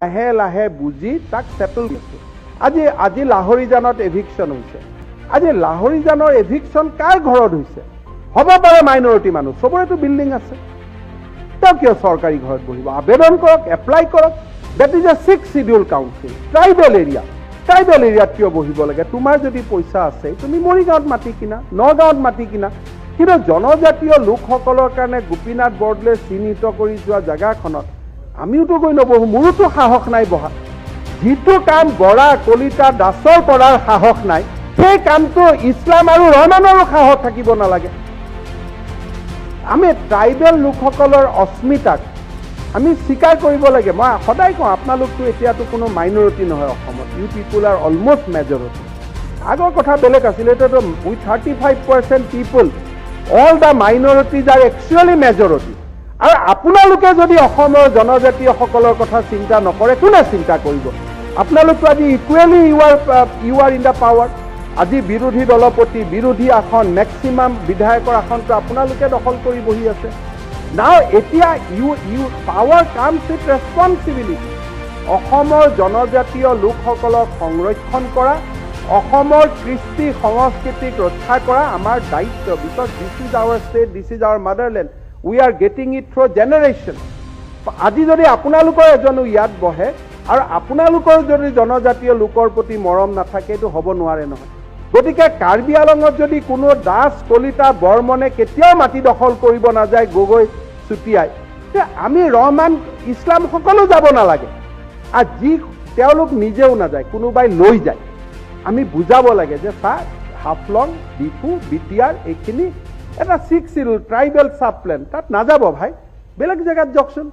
লাহে লাহে বুজি তাক ছেটেল কৰিছোঁ। আজি লাহৰিজানত এভিকশ্যন হৈছে। আজি লাহৰিজানৰ এভিকশ্যন কাৰ ঘৰত হৈছে? হ'ব পাৰে মাইনৰিটি মানুহ, চবৰেতো বিল্ডিং আছে। তেওঁ কিয় চৰকাৰী ঘৰত বহিব? আবেদন কৰক, এপ্লাই কৰক। That is a Sixth Schedule Council, tribal area. Tribal এৰিয়াত কিয় বহিব লাগে? তোমাৰ যদি পইচা আছে, তুমি মৰিগাঁৱত মাটি কিনা, নগাঁৱত মাটি কিনা। কিন্তু জনজাতীয় লোকসকলৰ কাৰণে গোপীনাথ বৰদলৈ চিহ্নিত কৰি যোৱা জেগাখনত আমিওতো গৈ নবহোঁ। মোৰোতো সাহস নাই বহা। যিটো কাম বৰা, কলিতা, দাসৰ কৰাৰ সাহস নাই, সেই কামটো ইছলাম আৰু ৰহমানৰো সাহস থাকিব নালাগে। আমি ট্ৰাইবেল লোকসকলৰ অস্মিতাক আমি স্বীকাৰ কৰিব লাগে। মই সদায় কওঁ, আপোনালোকতো এতিয়াতো কোনো মাইনৰিটি নহয় অসমত। You people are almost majority. আগৰ কথা বেলেগ আছিলে। এতিয়াতো with 35% people, all the minorities are actually majority. আৰু আপোনালোকে যদি অসমৰ জনজাতীয়সকলৰ কথা চিন্তা নকৰে, কোনে চিন্তা কৰিব? আপোনালোকতো আজি equally you are in the power. আজি বিৰোধী দলপতি, বিৰোধী আসন, মেক্সিমাম বিধায়কৰ আসনটো আপোনালোকে দখল কৰি বহি আছে। নাও এতিয়া you power comes with responsibility. অসমৰ জনজাতীয় লোকসকলক সংৰক্ষণ কৰা, অসমৰ কৃষ্টি সংস্কৃতিক ৰক্ষা কৰা আমাৰ দায়িত্ব, because this is our state, this is our motherland. We are getting it through generation. আজি যদি আপোনালোকৰ এজনো ইয়াত বহে আৰু আপোনালোকৰ যদি জনজাতীয় লোকৰ প্ৰতি মৰম নাথাকে, এইটো হ'ব নোৱাৰে নহয়। গতিকে কাৰ্বি আলঙত যদি কোনো দাস, কলিতা, বৰ্মনে কেতিয়াও মাটি দখল কৰিব নাযায়, গগৈ, চুতীয়াই, তে আমি ৰহমান, ইছলাম সকলো যাব নালাগে। আৰু যি তেওঁলোক নিজেও নাযায়, কোনোবাই লৈ যায়। আমি বুজাব লাগে যে চা, হাফলং, ডিফু, বিটিআৰ এইখিনি এটা Sixth Schedule tribal sub plan, তাত নাযাব ভাই, বেলেগ জেগাত যাওকচোন।